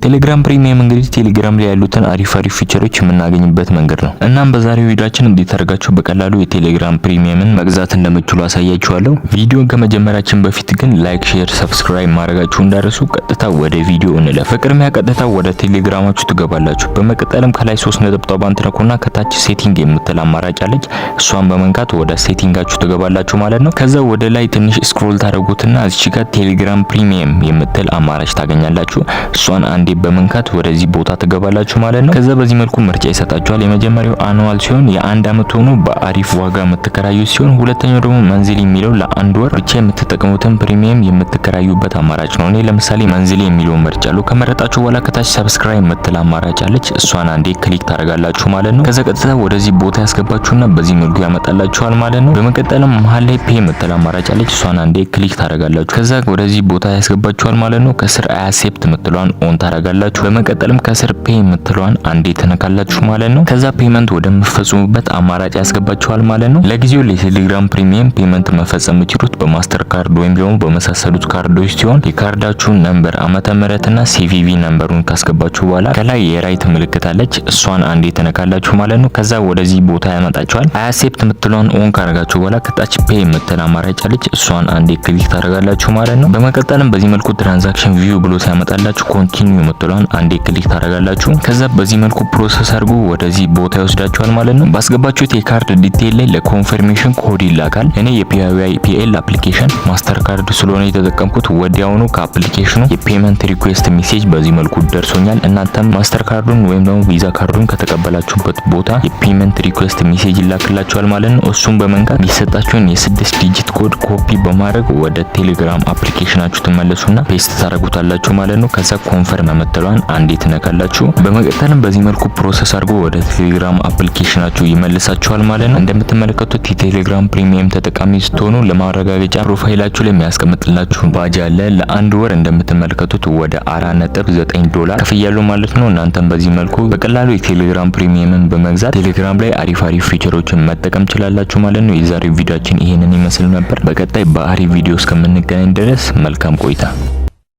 ቴሌግራም Premium እንግዲህ ቴሌግራም ላይ ያሉትን አሪፍ አሪፍ feature ኦች የምናገኝበት መንገድ ነው። እናም በዛሬው ቪዲዮአችን እንዴት አድርጋችሁ በቀላሉ የቴሌግራም Premium ን መግዛት እንደምትችሉ አሳያችኋለሁ። ቪዲዮን ከመጀመራችን በፊት ግን like፣ share፣ subscribe ማድረጋችሁ እንዳትረሱ። ቀጥታ ወደ ቪዲዮ እንለፍ። በቅድሚያ ቀጥታ ወደ ቴሌግራማችሁ ትገባላችሁ። በመቀጠልም ከላይ ሶስት ነጠብጣቧን ትነኩና ከታች setting የምትል አማራጭ አለች። እሷን በመንካት ወደ setting ኣችሁ ትገባላችሁ ማለት ነው። ከዛ ወደ ላይ ትንሽ scroll ታደርጉትና እዚች ጋር ቴሌግራም Premium የምትል አማራጭ ታገኛላችሁ። እሷን አንዴ በመንካት ወደዚህ ቦታ ትገባላችሁ ማለት ነው። ከዛ በዚህ መልኩ ምርጫ ይሰጣችኋል። የመጀመሪያው annual ሲሆን የአንድ አመት ሆኖ በአሪፍ ዋጋ የምትከራዩት ሲሆን፣ ሁለተኛው ደግሞ monthly የሚለው ለአንድ ወር ብቻ የምትጠቀሙትን premium የምትከራዩበት አማራጭ ነው። እኔ ለምሳሌ monthly የሚለውን መርጫለሁ። ከመረጣችሁ በኋላ ከታች subscribe የምትል አማራጭ አለች። እሷን አንዴ click ታደርጋላችሁ ማለት ነው። ከዛ ቀጥታ ወደዚህ ቦታ ያስገባችሁና በዚህ መልኩ ያመጣላችኋል ማለት ነው። በመቀጠልም መሀል ላይ pay የምትል አማራጭ አለች። እሷን አንዴ click ታደርጋላችሁ። ከዛ ወደዚህ ቦታ ያስገባችኋል ማለት ነው። ከስር I accept የምትለዋን on ታደርጋላችሁ። በመቀጠልም ከስር pay የምትለዋን አንዴ ትነካላችሁ ማለት ነው። ከዛ payment ወደምትፈጽሙበት አማራጭ ያስገባችኋል ማለት ነው። ለጊዜው ለቴሌግራም Premium payment መፈጸም የምትችሉት በ Master ካርድ ወይም ደግሞ በመሳሰሉት ካርዶች ሲሆን የካርዳችሁን number፣ ዓመተ ምህረትና CVV number ኡን ካስገባችሁ በኋላ ከላይ የ right ምልክት አለች። እሷን አንዴ ትነካላችሁ ማለት ነው። ከዛ ወደዚህ ቦታ ያመጣችኋል። I accept የምትለዋን on ካረጋችሁ በኋላ ከታች pay የምትል አማራጭ አለች። እሷን አንዴ click ታደርጋላችሁ ማለት ነው። በመቀጠልም በዚህ መልኩ transaction view ብሎ ሲያመጣላችሁ continue የምትለዋን አንዴ click ታደርጋላችሁ። ከዛ በዚህ መልኩ process አድርጎ ወደዚህ ቦታ ይወስዳችኋል ማለት ነው። ባስገባችሁት የካርድ detail ላይ ለ confirmation code ይላካል። እኔ የ PayPal application Master ካርድ ስለሆነ የተጠቀምኩት ወዲያውኑ ከ application ኑ የ payment request message በዚህ መልኩ ደርሶኛል። እናንተም Master ካርዱን ወይም ደግሞ ቪዛ ካርዱን ከተቀበላችሁበት ቦታ የ payment request message ይላክላችኋል ማለት ነው። እሱን በመንካት የሚሰጣችሁን የስድስት digit code copy በማድረግ ወደ ቴሌግራም application ኣችሁ ትመለሱና paste ታደርጉታላችሁ ማለት ነው። ከዛ confirm የምትለዋን አንዴ ትነካላችሁ። በመቀጠልም በዚህ መልኩ process አድርጎ ወደ ቴሌግራም application ኣችሁ ይመልሳችኋል ማለት ነው። እንደምትመለከቱት የቴሌግራም Premium ተጠቃሚ ስትሆኑ ለማረጋገጫ profile ኣችሁ ላይ የሚያስቀምጥላችሁ ባጅ አለ። ለአንድ ወር እንደምትመለከቱት ወደ 4.9 ዶላር ከፍያለሁ ማለት ነው። እናንተም በዚህ መልኩ በቀላሉ የቴሌግራም Premium ን በመግዛት ቴሌግራም ላይ አሪፍ አሪፍ feature ኦችን መጠቀም ትችላላችሁ ማለት ነው። የዛሬው ቪዲዮአችን ይሄንን ይመስል ነበር። በቀጣይ በአሪፍ ቪዲዮ እስከምንገናኝ ድረስ መልካም ቆይታ።